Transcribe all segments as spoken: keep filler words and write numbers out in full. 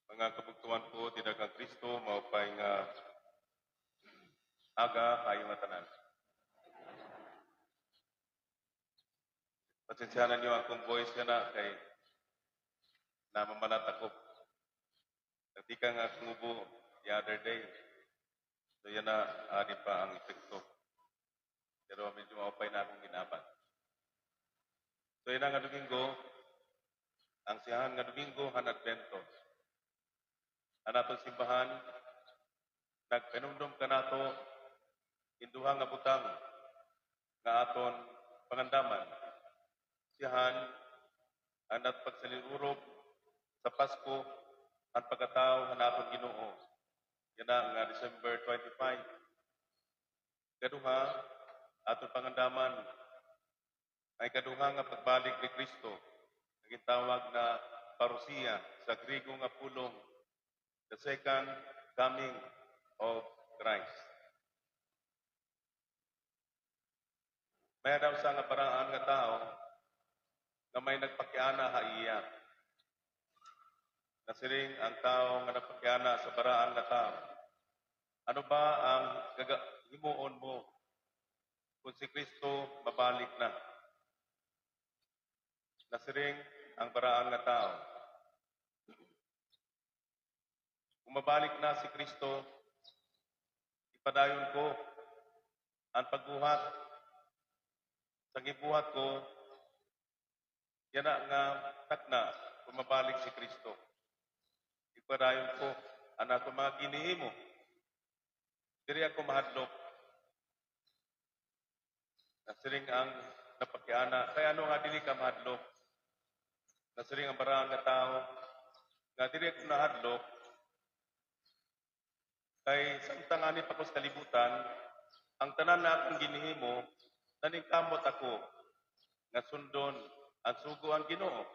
Mga kabugtuan ko dida kan Kristo, maupay nga aga ha iyo ngatanan. Pasensyahan niyo akon voice yana kay namamalat ako. Nagtikang nga ako ngubo the other day. So yana, adi pa an epekto. Pero medyo maupay na akon gin-aban. So yana nga Domingo, an siyahan nga Domingo han Adbento. An aton simbahan nagpahinumdom kanato hin duha nga butang nga aton pangandaman. Siyahan, an aton pagsalin-urog sa Pasko, an pagkatawo han aton Ginoo, yana nga December twenty-five. Ikaduha, aton pangandaman an ikaduha nga pagbalik ni Kristo, nga gintawag na parousia, sa Griego nga pulong, the second coming of Christ. May-ada usa nga baraan nga tawo nga may nagpakiana ha iya. Nasiring an tawo nga nagpakiana sa baraan nga tawo, "Ano ba an gaga-, himuon mo kon si Kristo mabalik na?" Nasiring an baraan nga tawo, "Kon mabalik na si Kristo, ipadayon ko an pagbuhat. Sa ginbuhat ko, yana nga takna, kon mabalik si Kristo, ipadayon ko an akon mga ginhihimo. Diri ako mahadlok." Nasiring an napakiana, "Kay ano nga diri ka mahadlok?" Nasiring an baraan nga tawo nga, "Diri ako nahadlok kay samtang anhi pa ko sa kalibutan, an tanan nga akon ginhihimo, naningkamot ako nga sundon an sugo han Ginoo,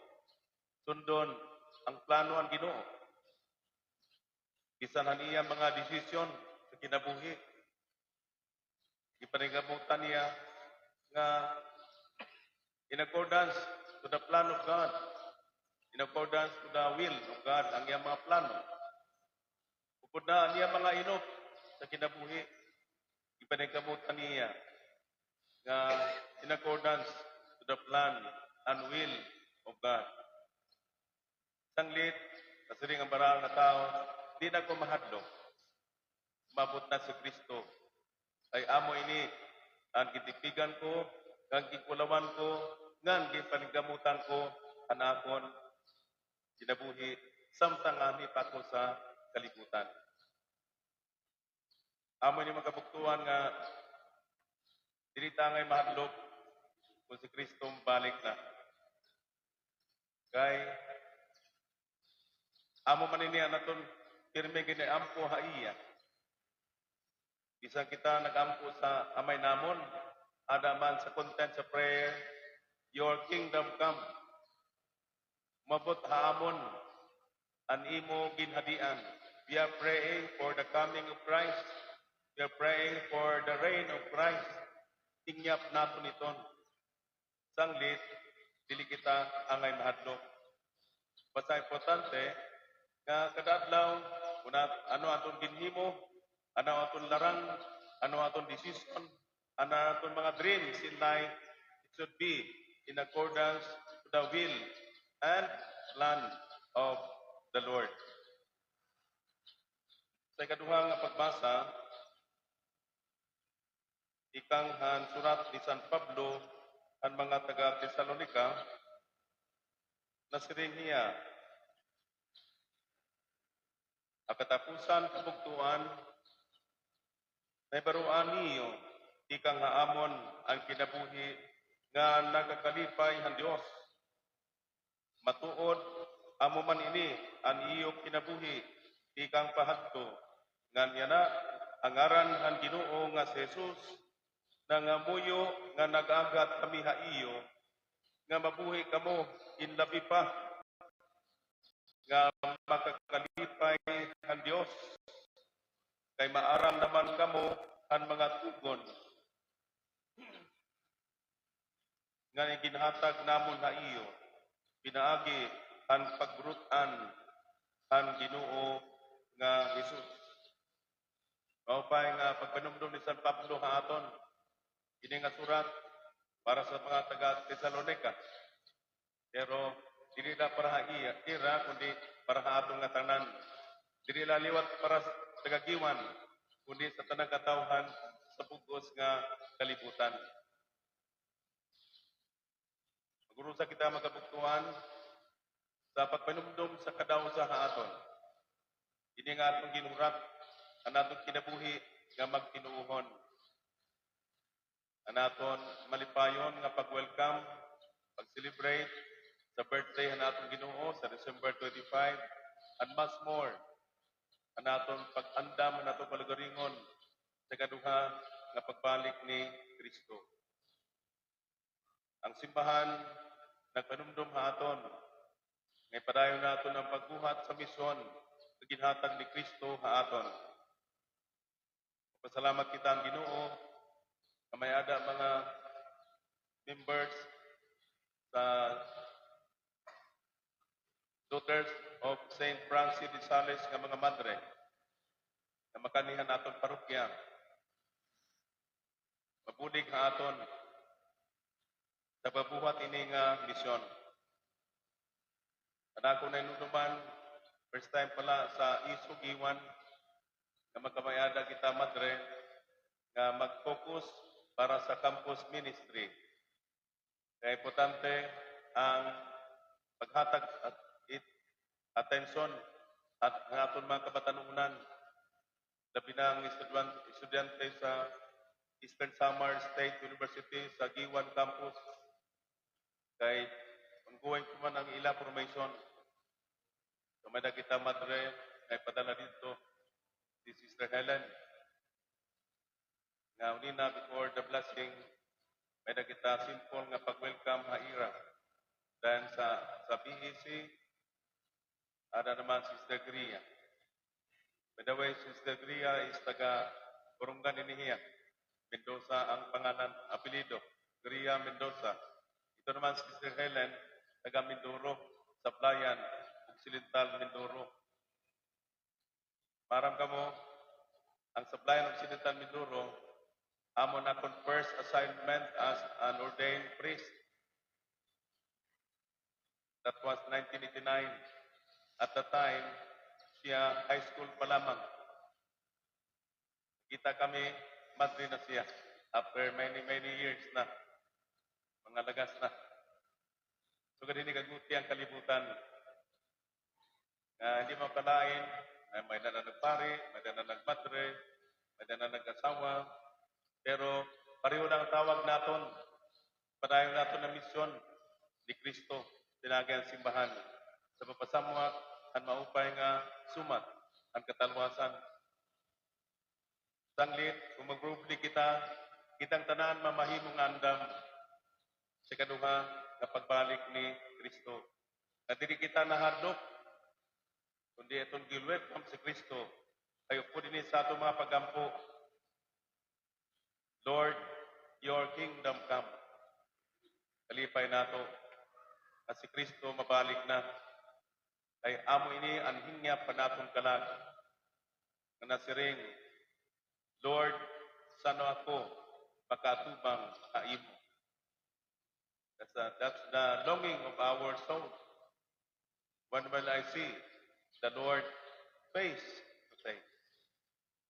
sundon an plano han Ginoo." Bisan han iya mga desisyon sa kinabuhi, gipaningkamotan niya nga in accordance to the plan of God, in accordance to the will of God, an iya mga plano. Upod na an iya mga inop sa kinabuhi, gipaningkamotan niya nga in accordance to the plan and will of God. Sanglit, nasiring an baraan nga tawo, "Diri na ako mahadlok. Umabot na si Kristo. Kay amo ini an gintipigan ko, ngan ginkulawan ko, ngan ginpaningkamotan ko han akon kinabuhi, samtang anhi pa ako sa kalibutan." Amo ini, mga kabugtoan, nga diri ta angay mahadlok kon si Kristo mobalik na. Kay amo man ini an aton pirme gin-ampo ha iya. Bisan kita nag-ampo sa Amay namon, ada man sa content sa prayer, "Your kingdom come." Umabot ha amon an imo ginhadian. We are praying for the coming of Christ. We are praying for the reign of Christ. Tingyap naton iton. Sanglit, dili kita angay mahadlok. Basta importante nga kada adlaw, kun ano aton ginhimo, ano aton larang, ano aton desisyon, ano aton mga dreams in life, it should be in accordance to the will and plan of the Lord. Sa ikaduha nga pagbasa, tikang han surat ni San Pablo han mga taga-Tesalonica, nasiring hiya, "Ha katapusan, kabugtoan, nahibaroan niyo tikang ha amon an kinabuhi nga nagakalipay han Dios. Matuod, amo man ini an iyo kinabuhi tikang pa hadto, ngan yana an ngaran han Ginoo nga si Jesus, nangamuyo nga nag-aaghat kami ha iyo, nga mabuhi kamo in labi pa nga makakalipay han Dios, kay maaram naman kamo han mga tugon nga iginhatag namon ha iyo pinaagi han pagburut-an han Ginoo nga Jesus. Maupay nga pagpanumdom ni San Pablo ha aton. Ini nga surat para sa mga taga Tesalonica. Pero dili la para ha iya, ira, kundi para ha aton ngatanan. Dili la liwat para sa taga-Guiuan, kundi sa tanang katawhan sa bug-os nga kalibutan. Mag-urusa kita, mga kabugtoan, sa pagpanumdom sa kada usa ha aton. Ini nga aton ginhurat, an aton kinabuhi nga magtinuohon. An aton malipayon nga pag-welcome, pag-celebrate sa birthday han aton Ginoo sa December twenty-five, and much more, an aton pag-andam, an aton kalugaringon sa ikaduha nga pagbalik ni Kristo. An simbahan nagpanumdom ha aton nga ipadayon naton an pagbuhat sa misyon nga ginhatag ni Kristo ha aton. Magpasalamat kita han Ginoo nga may-ada mga members sa Daughters of Saint Francis de Sales nga mga madre nga makanhi han aton parokya. Mabulig ha aton sa pagbuhat ini nga misyon. An akon nahinumduman, first time pa la sa Iso, Guiuan, nga magkamay-ada kita, madre, nga mag-focus para sa campus ministry. Kay importante an paghatag at it-, atensyon at, han aton mga kabatan-onan, labi na an estudian-, estudyante sa Eastern Samar State University sa Guiuan Campus. Kay ongoing pa man an ila formation. So, may-ada kita, madre, nga ipadala didto, si Sister Helen. Nga unina, before the blessing, may-ada kita simple nga pag-welcome ha ira. Then sa, sa B E C, ada naman Sister Gria. By the way, Sister Gria is taga Borongan ini hiya. Mendoza ang pangalan, apelyido. Gria Mendoza. Ito naman si Sister Helen, taga Mindoro, Sablayan, Occidental Mindoro. Maaram kamo, ang Sablayan Occidental Mindoro, amo an akon first assignment as an ordained priest. That was nineteen eighty-nine. At that time, siya high school pa lamang. Kita kami, madre na siya. After many, many years na. Mga lagas na. So, gad ini kaguti ang kalibutan. Nga hindi mo akalain, may, may-ada na nagpari, may-ada na nagmadre, may-ada na nag-asawa. Pero pareho lang ang tawag naton. Padayon naton an misyon ni Kristo, pinaagi an simbahan, sa pagpasamwat han maupay nga sumat han katalwasan. Sanglit, kon magbubulig kita, kitang tanan mamahimo nga andam sa ikaduha nga pagbalik ni Kristo. Nga diri kita nahadlok, kundi aton gin-welcome si Kristo. Kay upod ini sa aton mga pag-ampo, "Lord, your kingdom come." Kalipay nato nga si Kristo mabalik na. Kay amo ini an hingyap han aton kalag nga nasiring, "Lord, san-o ako makaatubang ha imo?" That's the, that's the longing of our soul. When will I see the Lord face to face?